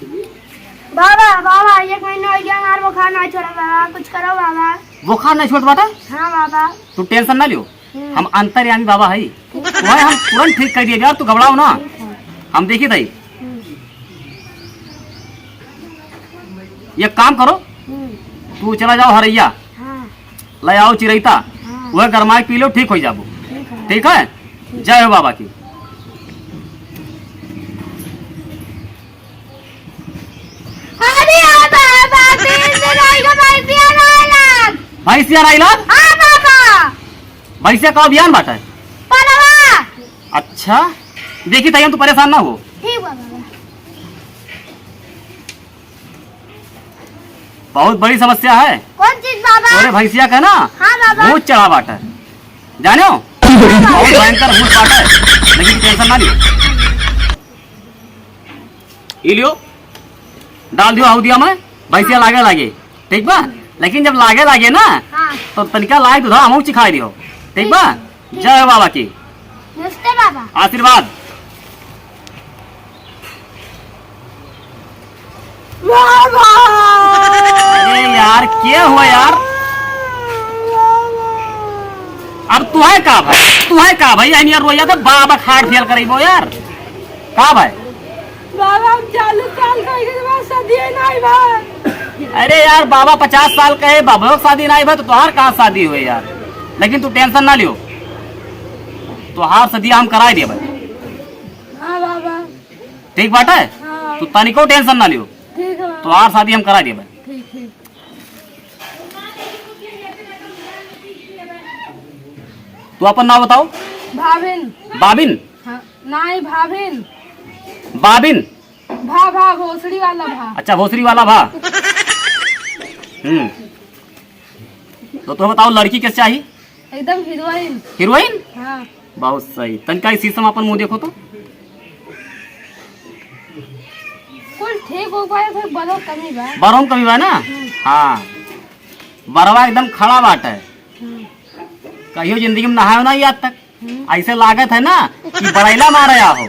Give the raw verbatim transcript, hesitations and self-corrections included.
बाबा, बाबा, एक महीना होइ गया, हमार बुखार नाहीं छोड़ा बाबा, कुछ करो बाबा। बुखार नाहीं छोड़त बाटा? हाँ बाबा। तू tension ना लियो, हम्म। हम अंतर्यामी बाबा हई, तुम्हें हम तुरंत ठीक कर दिए यार, तू घबराओ ना, हम देखी तई। हम्म। एक काम करो, हम्म। तू चला जाओ हरैया, हाँ। ले आओ चिरैता, हाँ। वह गरमाई पी लो, ठीक होइ जाबो। ठीक है। ठीक है? ठीक। जय हो बाबा की। अरे बाबा, तीन दिन होइ गए, भैंसिया नाहीं लाग। भैंसिया नाहीं लाग? हाँ बाबा। भैंसिया का बियान बाटा है? परवा। अच्छा, देखी तई, तू परेशान ना हो। ठीक बा बाबा। बहुत बड़ी समस्या है। कौन चीज बाबा? तोरे भैंसिया का ना, हाँ बाबा। भूत चढ़ा बाटा है, जाने हो? हाँ बाबा। बहुत भयंकर भूत बाटा है, लेकिन tension ना लियो। ई लियो, डाल दियो हौदिया में, भैंसिया लागे लागे, ठीक बा? लेकिन जब लागे लागे ना, हाँ। तो तनिका लाग दूध हमहू चिखाई दियो, ठीक बा? ठीक। जय हो बाबा की। नमस्ते बाबा। आशीर्वाद। बाबा! अरे यार, के हुआ यार? अब तू है का भाई? तू है का भाई? यानी यार रोइया तो बाबा खाट फेल करइबो यार। का भाई? बाबा, हम चालीस साल का हो गए, हमार शादी ही नाहीं बा। अरे यार, बाबा पचास साल का है, बाबा का शादी नाहीं बा, तो तोहार कहाँ शादी हुए यार? लेकिन तू tension ना लियो, तोहार शादी हम कराई देबे। हाँ बाबा। ठीक बाटे? हाँ। तू तनिको tension ना लियो, ठीक है बाबा। तोहार शादी हम कराई देबे। ठीक, ठीक। तू अपन नाम बताओ। भाभिन। बाबिन? हाँ, नाहीं, भाभिन। बाबिन? भा, भा, भोसड़ी वाला भा। अच्छा, भोसड़ी वाला भा। हम्म। तो तुम बताओ, लड़की कैसे चाहिए? एकदम हीरोइन। हीरोइन? हाँ। बहुत सही। तनिका इस शीशा में अपन मुँह देखो तो। कुल ठीक हो पाए, फिर बड़ो कमी बा। बड़ो में कमी बा ना? हम्म। हाँ। बड़वा एकदम खड़ा बाटे। हम्म। कहियो जिंदगी में नहायो ना आज तक। हम्म। ऐसे लागत है ना कि बड़ैला मारे आहो।